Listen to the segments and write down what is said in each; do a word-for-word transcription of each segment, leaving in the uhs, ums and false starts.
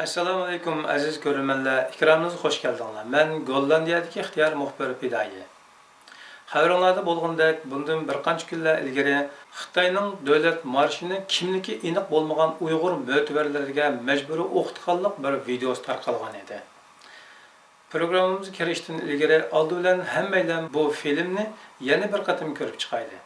ئەسسالامۇئەلەيكۇم، ئەزىز كۆرۈرمەنلەر، ئېكرانىمىزغا خۇش كەلدىڭلار. مەن گوللاندىيەدىكى ئىختىيار مۇخبىر پىدائىي. خەۋىرىڭلاردا بولغىنىدەك، بۇندىن بىر قانچە كۈنلەر ئىلگىرى خىتاينىڭ دۆلەت مارشىنى كىملىكى ئېنىق بولمىغان ئۇيغۇر مۆتىۋەرلىرىگە مەجبۇرىي ئوقۇتقانلىق بىر ۋىدېئوسى تارقالغان ئىدى. پروگراممىمىزغا كىرىشتىن ئىلگىرى ئالدى بىلەن ھەممەيلەن بۇ فىلىمنى يەنە بىر قېتىم كۆرۈپ چىقايلى.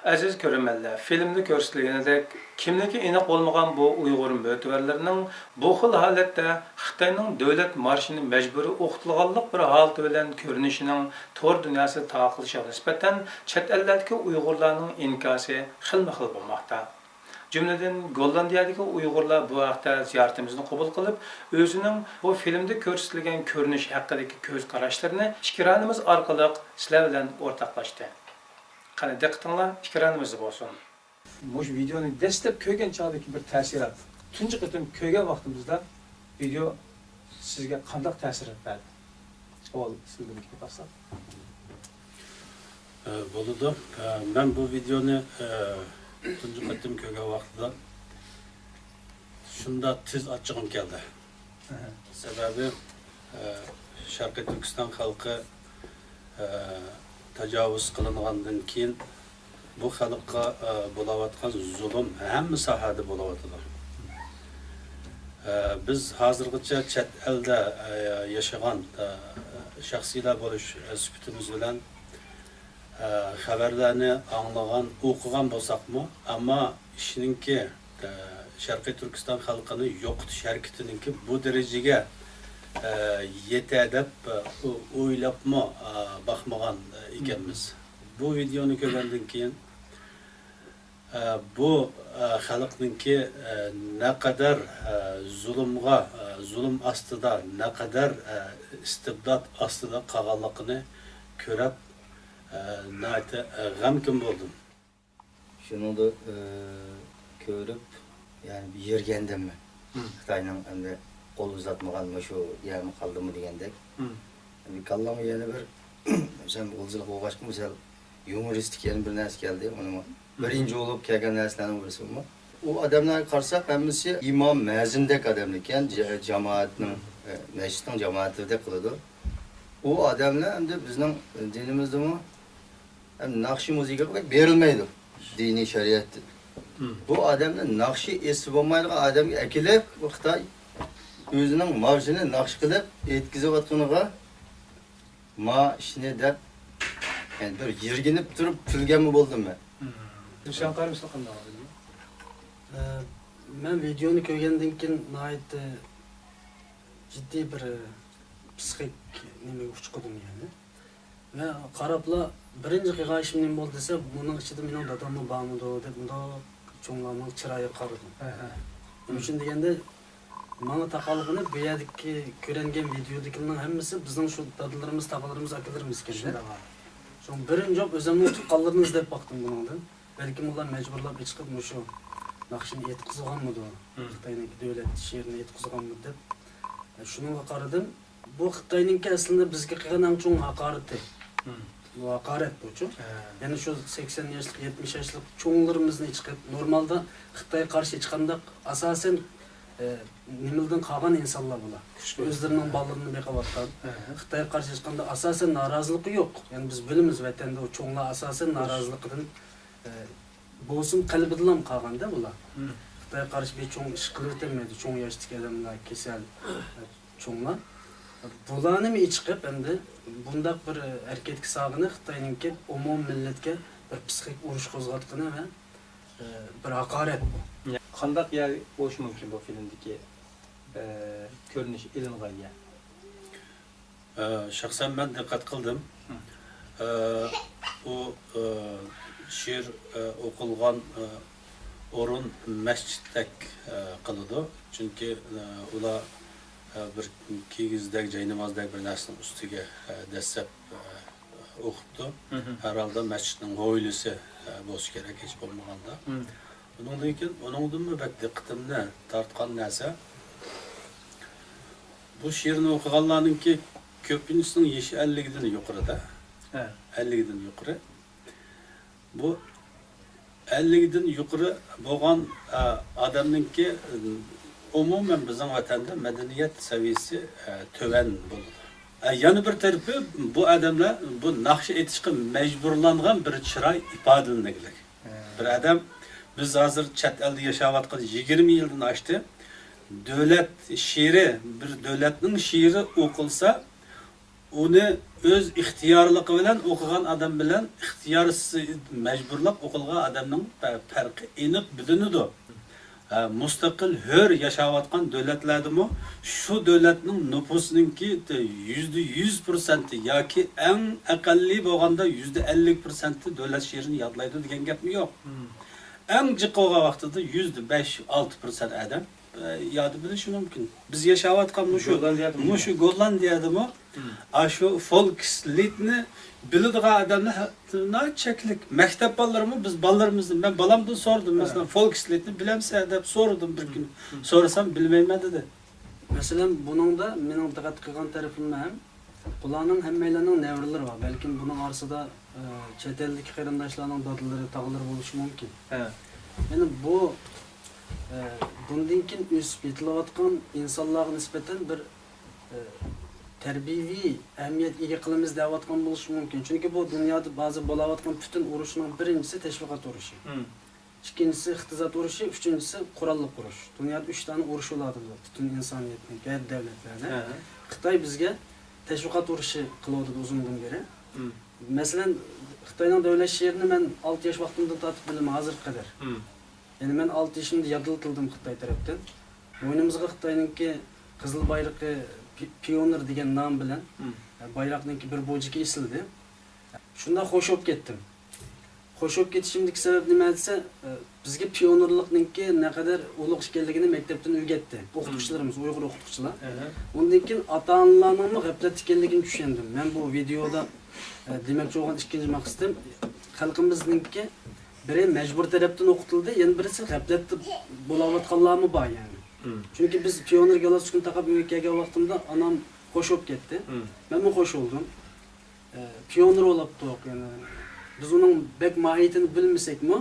ئەزىز كۆرۈرمەنلەر، فىلىمدە كۆرسىتىلگىنىدەك، كىملىكى ئېنىق بولمىغان بۇ ئۇيغۇر مۆتىۋەرلىرىنىڭ بۇ خىل ھالەتتە خىتاينىڭ دۆلەت مارشىنى مەجبۇرىي ئوقۇتۇلغانلىق بىر ھالىتى بىلەن كۆرۈنۈشىنىڭ تور دۇنياسىدا تارقىلىشىغا نىسبەتەن چەت ئەللەردىكى ئۇيغۇرلارنىڭ ئىنكاسى خىلمۇ خىل بولماقتا. جۈملىدىن، گوللاندىيەدىكى ئۇيغۇرلار بۇ ھەقتە زىيارىتىمىزنى قوبۇل قىلىپ، ئۆزىنىڭ بۇ فىلىمدە كۆرسىتىلگەن كۆرۈنۈش ھەققىدىكى كۆز قاراشلىرىنى ئېكرانىمىز ئارقىلىق سىلەر بىلەن ئورتاقلاشتى. قېنى، دىققىتىڭلار ئېكرانىمىزدا بولسۇن. مۇشۇ ۋىدېئونى دەسلەپ كۆرگەن چاغدىكى بىر تەسىرات، تۇنجى قېتىم كۆرگەن ۋاقتىمىزدا ۋىدېئو سىزگە قانداق تەسىرات بەردى؟ ئاۋۋال سىزدىن كېلىپ باشلاپ. ئە، بولىدۇ. ئە، مەن بۇ ۋىدېئونى، ئە، تۇنجى قېتىم كۆرگەن ۋاقتىدا شۇنداق تېز ئاچچىقىم كەلدى. ئەھە. سەۋەبى، ئە، شەرقىي تۈركىستان خەلقى، ئە، تاجاۋۇز قىلىنغاندىن كېيىن بۇ خەلققە، ئە، بولاۋاتقان زۇلۇم ھەممە ساھەدە بولاۋاتىدۇ. ئە، بىز ھازىرغىچە چەت ئەلدە، ئە، ياشىغان، ئە، شەخسلەر بولۇش، ئە، سۈپىتىمىز بىلەن، ئە، خەۋەرلەرنى ئاڭلىغان، ئوقۇغان بولساقمۇ، ئەمما ئىشنىڭكى، ئە، شەرقىي تۈركىستان خەلقىنى يوقىتىش ھەرىكىتىنىڭكى بۇ دەرىجىگە، ئە، يېتە دەپ، ئە، ئو-، ئويلاپمۇ، ئە، باقمىغان، ئە، ئىكەنمىز. بۇ ۋىدېئونى كۆرگەندىن كېيىن، ئە، بۇ، ئە، خەلقنىڭكى، ئە، نەقەدەر، ئە، زۇلۇمغا، ئە، زۇلۇم ئاستىدا، نەقەدەر، ئە، ئىستىبدات ئاستىدا قالغانلىقىنى كۆرۈپ، ئە، ناھايىتى، ئە، غەمكىن بولدۇم. شۇنىڭدا، ئە، كۆرۈپ، يەنى بىر يىرگەندىممەن. مم. خىتاينىڭ ئەمدى قول ئۇزاتمىغان مۇشۇ يەرمۇ قالدىمۇ دېگەندەك. مم. ئەمدى كاللامغا يەنە بىر، سەن غۇلجىلىق بولغاچقىمۇ سەل يۇمۇرىستىك يەنە بىر نەرسە كەلدى. ئۇنىمۇ مم. بىرىنچى بولۇپ كەلگەن نەرسىلەرنىڭ بىرسىمۇ. ئۇ ئادەملەرگە قارىساق، ھەممىسى ئىمام، مەزىندەك ئادەملىكەن، جا-، جامائەتنىڭ، مم. ئە، مەسچىتنىڭ جامائىتىدەك قىلىدۇ. ئۇ ئادەملەر ئەمدى بىزنىڭ دىنىمىزدىمۇ ھەم ناخشا مۇزىكىغا بەك بېرىلمەيدۇ، دىنىي شەرىئەتتە. مم. بۇ ئادەمنى ناخشا ئېيتسا بولمايدىغان ئادەمگە ئەكېلىپ، بۇ خىتاي ئۆزىنىڭ مارشىنى ناخشا قىلىپ ئېيتقۇزۇۋاتقىنىغا، ما ئىشنى دەپ، يەنى بىر يىرگىنىپ تۇرۇپ كۈلگەنمۇ بولدۇم مەن. مم. روشەن قارىمىسىز قانداق؟ ئە، مەن ۋىدېئونى كۆرگەندىن كېيىن ناھايىتى جىددىي بىر، ئە، پسىخىك نېمىگە ئۇچقۇدۇم يەنى. مەن قاراپلا بىرىنچى قىلغان ئىشىم نېمە بولدى دېسە، بۇنىڭ ئىچىدە مېنىڭ داداممۇ بارمىدۇ دەپ مۇنداق چوڭلارنىڭ چىرايىغا قارىدىم. ئەھە. نېمە ئۈچۈن دېگەندە، ماڭا تاقالغىنى بۇ يەردىكى كۆرۈنگەن ۋىدېئودىكىلەرنىڭ ھەممىسى بىزنىڭ شۇ دادىلىرىمىز، تاغىلىرىمىز، ئاكىلىرىمىز ئىكەن-دە. شۇنداق. شۇڭا بىرىنچى بولۇپ ئۆزۈمنىڭ تۇغقانلىرىنى ئىزدەپ باقتىم بۇنىڭدىن. بەلكىم ئۇلار مەجبۇرلاپ ئېچىقىپ مۇشۇ ناخشىنى ئېيتقۇزغانمىدۇ، مم. خىتاينىڭكى دۆلەت شېئىرىنى ئېيتقۇزغانمىدۇ دەپ، شۇنىڭغا قارىدىم. بۇ خىتاينىڭكى ئەسلىدە بىزگە قىلغان ئەڭ چوڭ ھاقارىتى. مم. بۇ ھاقارەت بۇچۇ. ھە. يەنى شۇ سەكسەن ياشلىق، يەتمىش ياشلىق چوڭلىرىمىزنى چىقىپ، نورمالدا خىتايغا قارشى ھېچقانداق ئاساسەن، ئە، نېمىدىن قالغان ئىنسانلار بۇلار. كۈچلۈك. ئۆزلىرىنىڭ بالىلىرىنى بېقىۋاتقان. ھە. خىتايغا قارشى ھېچقانداق ئاساسەن نارازىلىقى يوق. يەنى بىز بىلىمىز ۋەتەندە ئۇ چوڭلار ئاساسەن نارازىلىقىدىن، ئە، بولسىمۇ قەلبىدىلا قالغاندا بۇلار. مم. خىتايغا قارشى بىر چوڭ ئىش قىلىۋېتەلمەيدۇ. چوڭ ياشتىكى ئادەملەر، كېسەل، چوڭلار. بۇلارنىمۇ ئېچىقىپ ئەمدى بۇنداق بىر ھەرىكەتكە سالغىنى خىتاينىڭكى ئومۇمىي مىللەتكە بىر پسىخىك ئۇرۇش قوزغاتقىنى ۋە، ئە، بىر ھاقارەت بۇ. قانداق يەر بولۇشى مۇمكىن بۇ فىلىمدىكى، ئە، كۆرۈنۈش ئېلىنغان يەر؟ ئە، شەخسەن مەن دىققەت قىلدىم. مم. ئە، ئۇ، ئە، شېئىر، ئە، ئوقۇلغان، ئە، ئورۇن مەسچىتتەك، ئە، قىلىدۇ. چۈنكى، ئە، ئۇلار، ئە، بىر كىگىزدەك، جاينامازدەك بىر نەرسىنىڭ ئۈستىگە، ئە، دەسسەپ، ئە، ئوقۇپتۇ. مم. ھەر ھالدا مەسچىتنىڭ ھويلىسى، ئە، بولسا كېرەك، ھېچ بولمىغاندا. مم. ئۇنىڭدىن كېيىن، ئۇنىڭدىنمۇ بەك دىققىتىمنى تارتقان نەرسە، بۇ شېئىرنى ئوقۇغانلارنىڭكى كۆپىنچىسىنىڭ يېشى ئەللىكتىن يۇقىرىدا. ھە. ئەللىكتىن يۇقىرى. بۇ ئەللىكتىن يۇقىرى بولغان، ئە، ئادەمنىڭكى، ئومۇمەن بىزنىڭ ۋەتەندە مەدەنىيەت سەۋىيەسى، ئە، تۆۋەن بولىدۇ. ئە، يەنە بىر تەرىپى، بۇ ئادەملەر بۇ ناخشا ئېيتىشقا مەجبۇرلانغان بىر چىراي ئىپادىلىنىگلىك. بىر ئادەم، بىز ھازىر چەت ئەلدە ياشاۋاتقان يىگىرمە يىلدىن ئاشتى. دۆلەت شېئىرى، بىر دۆلەتنىڭ شېئىرى ئوقۇلسا، ئۇنى ئۆز ئىختىيارلىقى بىلەن ئوقۇغان ئادەم بىلەن ئىختىيارسىز مەجبۇرلاپ ئوقۇلغان ئادەمنىڭ پە-، پەرقى ئېنىق بىلىنىدۇ. ھە، مۇستەقىل، ھۆر ياشاۋاتقان دۆلەتلەردىمۇ شۇ دۆلەتنىڭ نوپۇسىنىڭكى يۈزدە يۈز پىرسەنتى ياكى ئەڭ ئەقەللىي بولغاندا يۈزدە ئەللىك پىرسەنتى دۆلەت شېئىرىنى يادلايدۇ دېگەن گەپمۇ يوق. ئەڭ جىق بولغان ۋاقتىدا يۈزدە بەش، ئالتە پىرسەنت ئادەم، ئە، يادى بىلىشى مۇمكىن. بىز ياشاۋاتقان مۇشۇ، گوللاندىيەدىمۇ؟ مۇشۇ گوللاندىيەدىمۇ، مم. ئاشۇ فولكسلىدنى بىلىدىغان ئادەملەر ھە-، ناھايىتى چەكلىك. مەكتەپ بالىلىرىمۇ، بىز بالىلىرىمىزنى، مەن بالامدىن سورىدىم، ھە. مەسىلەن، فولكسلىدنى بىلەمسەن دەپ سورىدىم بىر كۈنى. مم. سورىسام، بىلمەيمەن دېدى. مەسىلەن، بۇنىڭدا مېنىڭ دىققەت قىلغان تەرىپىم ھەم، بۇلارنىڭ ھەممەيلەننىڭ نەۋرىلىرى بار. بەلكىم بۇنىڭ ئارىسىدا، ئە، چەت ئەلدىكى قېرىنداشلارنىڭ دادىلىرى، تاغىلىرى بولۇشى مۇمكىن. ھە. يەنى بۇ، ئە، بۇندىن كېيىن ئۆسۈپ يېتىلىۋاتقان ئىنسانلارغا نىسبەتەن بىر، ئە، تەربىيەۋى ئەھمىيەت ئىگە قىلىمىز دەۋاتقان بولۇشى مۇمكىن. چۈنكى بۇ دۇنيادا ھازىر بولاۋاتقان پۈتۈن ئۇرۇشنىڭ بىرىنچىسى تەشۋىقات ئۇرۇشى. مم. ئىككىنچىسى ئىقتىساد ئۇرۇشى، ئۈچىنچىسى قوراللىق ئۇرۇش. دۇنيادا ئۈچ دانە ئۇرۇش بولۇۋاتىدۇ پۈتۈن ئىنسانىيەتنىڭ ھەر دۆلەتلەردە. ھە. خىتاي بىزگە تەشۋىقات ئۇرۇشى قىلىۋاتىدۇ ئۇزۇندىن بېرى. مم. مەسىلەن، خىتاينىڭ دۆلەت شېئىرىنى مەن ئالتە ياش ۋاقتىمدىن تارتىپ بىلىمەن ھازىرغا قەدەر. مم. يەنى مەن ئالتە يېشىمدا يادلىتىلدىم خىتاي تەرەپتىن. بوينۇمىزغا خىتاينىڭكى قىزىل بايرىقى، پى-، پىيونېر دېگەن نام بىلەن، مم. بايراقنىڭكى بىر بۇرجىكى ئېسىلدى. شۇنداق خوش بولۇپ كەتتىم. خوش بولۇپ كېتىشىمدىكى سەۋەب نېمە دېسە، ئە، بىزگە پىيونېرلىقنىڭكى نەقەدەر ئۇلۇغ ئىكەنلىكىنى مەكتەپتىن ئۆگەتتى ئوقۇتقۇچىلىرىمىز، ئۇيغۇر ئوقۇتقۇچىلار. ئەھە. ئۇندىن كېيىن ئاتا-ئانىلارنىڭمۇ غەپلەتتە ئىكەنلىكىنى چۈشەندىم. مەن بۇ ۋىدېئودا، ئە، دېمەكچى بولغان ئىككىنچى مەقسىتىم، خەلقىمىزنىڭكى بىرى مەجبۇر تەرەپتىن ئوقۇتۇلدى، يەنە بىرسى غەپلەتتە بولاۋاتقانلارمۇ بار، يەنى. مم. چۈنكى بىز پىيونېر گالستۇكىنى تاقاپ ئۆيگە كەلگەن ۋاقتىمدا ئانام خوش بولۇپ كەتتى. مم. مەنمۇ خوش بولدۇم. ئە، پىيونېر بولاپتۇق، يەنى بىز ئۇنىڭ بەك ماھىيىتىنى بىلمىسەكمۇ،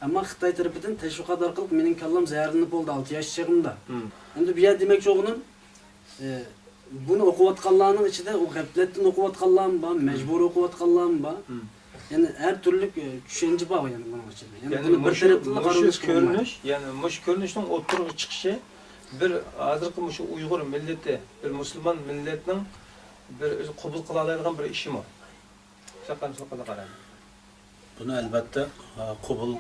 ئەمما خىتاي تەرىپىدىن تەشۋىقات ئارقىلىق مېنىڭ كاللام زەھەرلىنىپ بولدى ئالتە ياش چېغىمدا. مم. ئەمدى بۇ يەردە دېمەكچى بولغىنىم، ئە، بۇنى ئوقۇۋاتقانلارنىڭ ئىچىدە ئۇ غەپلەتتىن ئوقۇۋاتقانلارمۇ بار، مەجبۇرىي ئوقۇۋاتقانلارمۇ بار. مم. يەنى ھەر تۈرلۈك، ئە، چۈشەنچە بار يەنى بۇنىڭ ئىچىدە. يەنى يەنى بۇنى بىر مۇشۇ، تەرەپتىنلا مۇشۇ قارىلىشقا بولمايدۇ. كۆرۈنۈش، يەنى مۇشۇ كۆرۈنۈشنىڭ ئوتتۇرىغا چىقىشى بىر ھازىرقى مۇشۇ ئۇيغۇر مىللىتى، بىر مۇسۇلمان مىللەتنىڭ بىر ئۆزى قوبۇل قىلالايدىغان بىر ئىشىمۇ؟ شۇنداق قارىسا قانداق قارايدۇ؟ بۇنى ئەلۋەتتە، ئا، قوبۇل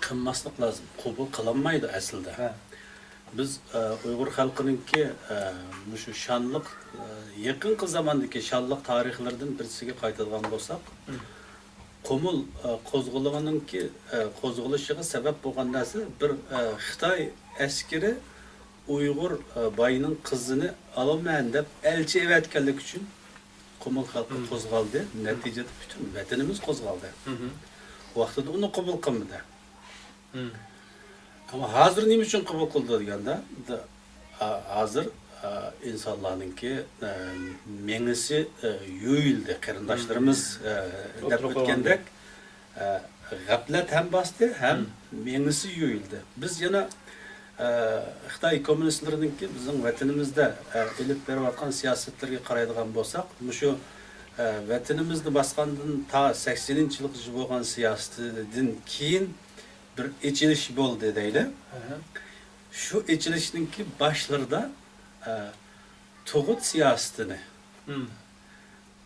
قىلماسلىق لازىم. قوبۇل قىلالمايدۇ ئەسلىدە. ھە. بىز، ئا، ئۇيغۇر خەلقىنىڭكى، ئا، مۇشۇ شانلىق، ئا، يېقىنقى زاماندىكى شانلىق تارىخلىرىدىن بىرسىگە قايتىدىغان بولساق، مم. قۇمۇل، ئا، قوزغىلىڭىنىڭكى، ئا، قوزغىلىشىغا سەۋەب بولغان نەرسە بىر، ئا، خىتاي ئەسكىرى ئۇيغۇر، ئا، باينىڭ قىزىنى ئالىمەن دەپ ئەلچى ئەۋەتكەنلىكى ئۈچۈن قۇمۇل خەلقى مم. قوزغالدى، مم. نەتىجىدە پۈتۈن ۋەتىنىمىز قوزغالدى. مم. ۋاقتىدا ئۇنى قوبۇل قىلمىدى. مم. ئەمما ھازىر نېمە ئۈچۈن قوبۇل قىلدى دېگەندە، د-، ھا-، ھازىر، ئا، ئىنسانلارنىڭكى، ئە، مېڭىسى، ئە، يۇيۇلدى. قېرىنداشلىرىمىز، مم. ئە، دەپ ئوتتۇرىغا ئۆتكەندەك، ئە، غەپلەت ھەم باستى، ھەم مم. مېڭىسى يۇيۇلدى. بىز يەنە، ئە، خىتاي كوممۇنىستلىرىنىڭكى بىزنىڭ ۋەتىنىمىزدە، ئە، ئېلىپ بېرىۋاتقان سىياسەتلىرىگە قارايدىغان بولساق، مۇشۇ، ئە، ۋەتىنىمىزنى باسقاندىن تا سەكسىنىنچى يىلغىچە بولغان سىياسىتىدىن كېيىن بىر ئېچىلىش بولدى دەيلى. ئەھە. شۇ ئېچىلىشنىڭكى باشلىرىدا، ئە، تۇغۇت سىياسىتىنى، مم.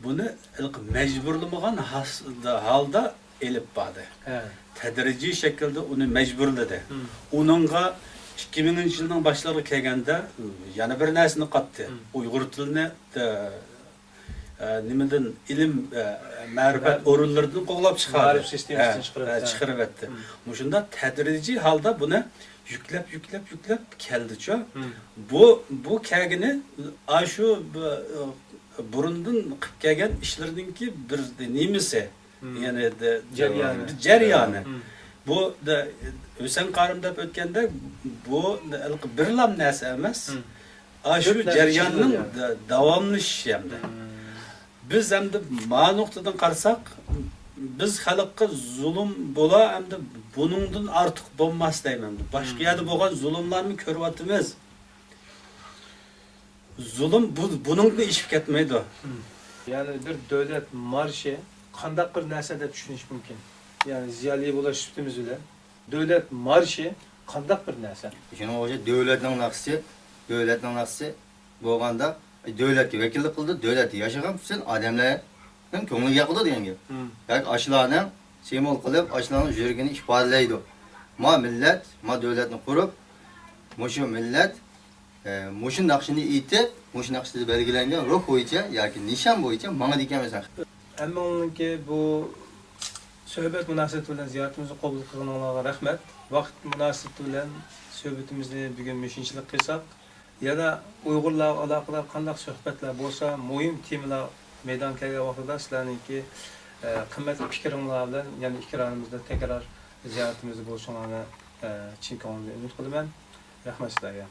بۇنى ھېلىقى مەجبۇرلىمىغان ھاس-، ھالدا ئېلىپ باردى. ھە. تەدرىجىي شەكىلدە ئۇنى مەجبۇرلىدى. مم. ئۇنىڭغا ئىككى مىڭىنچى يىلنىڭ باشلىرىغا كەلگەندە يەنە بىر نەرسىنى قاتتى. مم. ئۇيغۇر تىلىنى، ئە، ئە، نېمىدىن، ئىلىم، ئە، مەرىپەت مە-، ئورۇنلىرىدىن قوغلاپ چىقاردى. مائارىپ سىستېمىسىدىن ھە، چىقىرىۋەتتى. ھە، چىقىرىۋەتتى. مم. مۇشۇنداق تەدرىجىي ھالدا بۇنى يۈكلەپ، يۈكلەپ، يۈكلەپ كەلدىچۇ. مم. بۇ، بۇ كەلگىنى ئاشۇ بۇ، ئە، بۇرۇندىن قىلىپ كەلگەن ئىشلىرىنىڭكى بىر نېمىسى. مم. يەنى دە-، جەريانى. جەريانى. مم. بۇ دە-، ھۈسەن قارىم دەپ ئۆتكەندەك، بۇ دە-، بىرلام نەرسە ئەمەس. مم. ئاشۇ جەرياننىڭ دا-، داۋاملىشىشى ھەمدە. بىز ئەمدى ما نۇقتىدىن قارىساق، بىز خەلققە زۇلۇم بولا، ئەمدى بۇنىڭدىن ئارتۇق بولماس دەيمەن. باشقا يەردە بولغان زۇلۇملارنى كۆرۈۋاتىمىز. زۇلۇم بۇ، بۇنىڭدىن ئېشىپ كەتمەيدۇ. يەنى بىر دۆلەت مارشى قانداق بىر نەرسە دەپ چۈشىنىش مۇمكىن؟ يەنى زىيالىي بولۇش سۈپىتىمىز بىلەن دۆلەت مارشى قانداق بىر نەرسە؟ شۇنىڭغا ئوخشاش دۆلەتنىڭ ناخشىسى، دۆلەتنىڭ ناخشىسى بولغاندا، دۆلەتكە ۋەكىللىك قىلىدۇ، دۆلەتتە ياشىغان پۈتۈن ئادەملەرنىڭ كۆڭلىگە ياقىدۇ دېگەن گەپ. ياكى ئاشۇلارنىڭ سىمۋول قىلىپ، ئاشۇلارنىڭ يۈرىكىنى ئىپادىلەيدۇ. ما مىللەت، ما دۆلەتنى قۇرۇپ، مۇشۇ مىللەت ئە، مۇشۇ ناخشىنى ئېيتىپ، مۇشۇ ناخشىدا بەلگىلەنگەن روھ بويىچە ياكى نىشان بويىچە ماڭىدىكەنمىز. ھەممىڭلارنىڭكى بۇ سۆھبەت مۇناسىۋىتى بىلەن زىيارىتىمىزنى قوبۇل قىلغىنىڭلارغا رەھمەت. ۋاقىت مۇناسىۋىتى بىلەن سۆھبىتىمىزنى بۈگۈن مۇشۇنچىلىك قىلساق، يەنە ئۇيغۇرلارغا ئالاقىدار قانداق سۆھبەتلەر بولسا، مۇھىم تېمىلار مەيدانغا كەلگەن ۋاقتىدا سىلەرنىڭكى، ئە، قىممەتلىك پىكرىڭلار بىلەن يەنە ئىككى رايونىمىزدا تەكرار زىيارىتىمىزدە بولۇشۇڭلارنى، ئە، چىن كۆڭلۈمدىن ئۈمىد قىلىمەن. رەھمەت سىلەرگە.